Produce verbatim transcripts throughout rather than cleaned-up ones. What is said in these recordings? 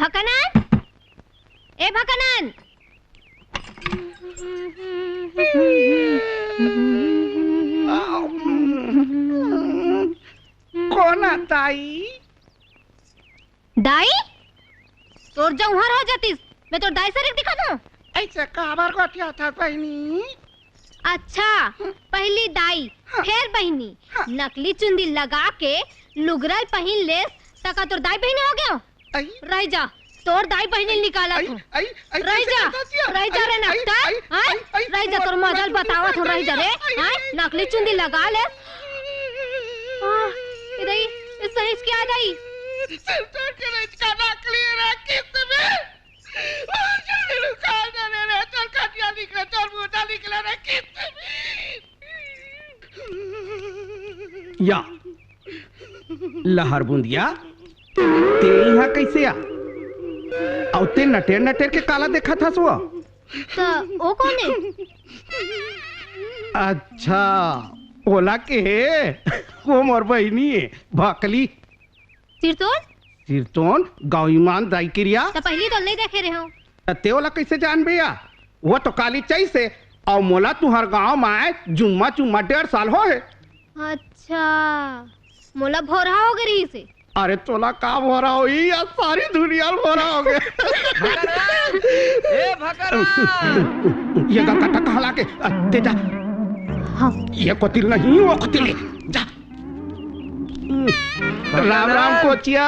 भकनन, ए भकनन। कोन आ दाई? दाई? तोर जौहर हो जातिस, मैं तोर दाई सरीक दिखत हूँ। ऐसे काबर गोठियाथस बहिनी? अच्छा, पहली दाई, हाँ। फेर बहिनी। हाँ। नकली चुंदी लगा के लुगरा पहिन लेस, त का तोर दाई बहिनी हो गेंव? अई। रहि जा, तोर दाई बहिनी निकालत हूँ। अई, अई, रहि जा, रहि जा रे नकटा, हाँ? रहि जा, तोर मजा ल बतावत हूँ, रहि जा रे, हाँ? नकली चुंदी लगा ले। हाँ, ए दाई, ए सही क्या दाई? सिर तोड़ के रहि का नकली रे किस्त में। और चुंदी निकाल दे रे, तोर कटिया निकले, तोर मुंडा निकले रे किस्त में। या लहर बुंदिया, ते इहाँ कइसे आ? अउ ते नटेर नटेर के काला देखत हस वो? त ओ कोन ए? अच्छा, ओला के हे? वो मोर बहिनी ए, भकली। सिरतोन? सिरतोन, गौईमान दाई किरिया। त पहिली तो नइ देखे रेहेंव। त ते ओला कइसे जानबे या? वो तो काली चइसे, अउ मोला तुंहर गांव म आए जुम्मा जुम्मा डेढ़ साल होहे। अच्छा, मोला भोरहा हो गे रहिसे। अरे तोला का भोरहा होही, या सारी दुनिया ल भोरहा हो गे। भकरा, ए भकरा। ये गलकट्टा कहाँ लागे? अ, दे जा। हाँ। ये कोती ल नहीं, वो कोती ले जा। राम राम कोचिया।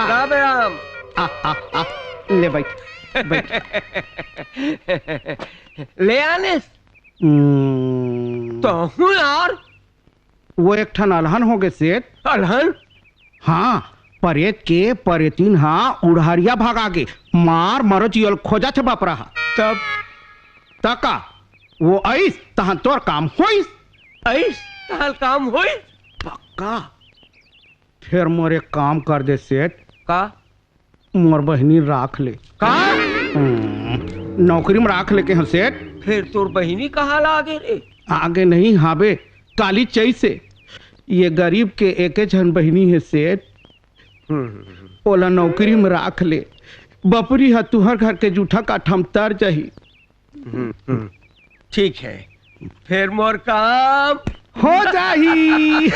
राम राम। आ, आ, आ, ले बैठ, बैठ। ले आनेस। हम्म। तहूँ यार। वो एक ठन अलहन हो गे सेठ। अलहन? हाँ, परेत के परेतिन हा उड़हरिया भगा गे। मार मरो जियल खोजत हे बपरा हा। तब? त का? वो अइस, तहन तोर काम होइस। अइस, तहन काम होइस? पक्का। फेर मोर एक काम कर दे सेठ। का? मोर बहिनी राख ले। का? हम्म, नौकरी म राख ले के हंव सेठ। फेर तोर बहिनी कहाँ ला आगे रे? आगे नहीं हाबे, काली चइसे। ये गरीब के एके झन बहिनी हे सेठ। हम्म। ओला नौकरी म राख ले। बपरी ह तुंहर घर के जूठा काठा म तर जाही। हम्म, हम्म। ठीक है, फेर मोर काम हो जाही।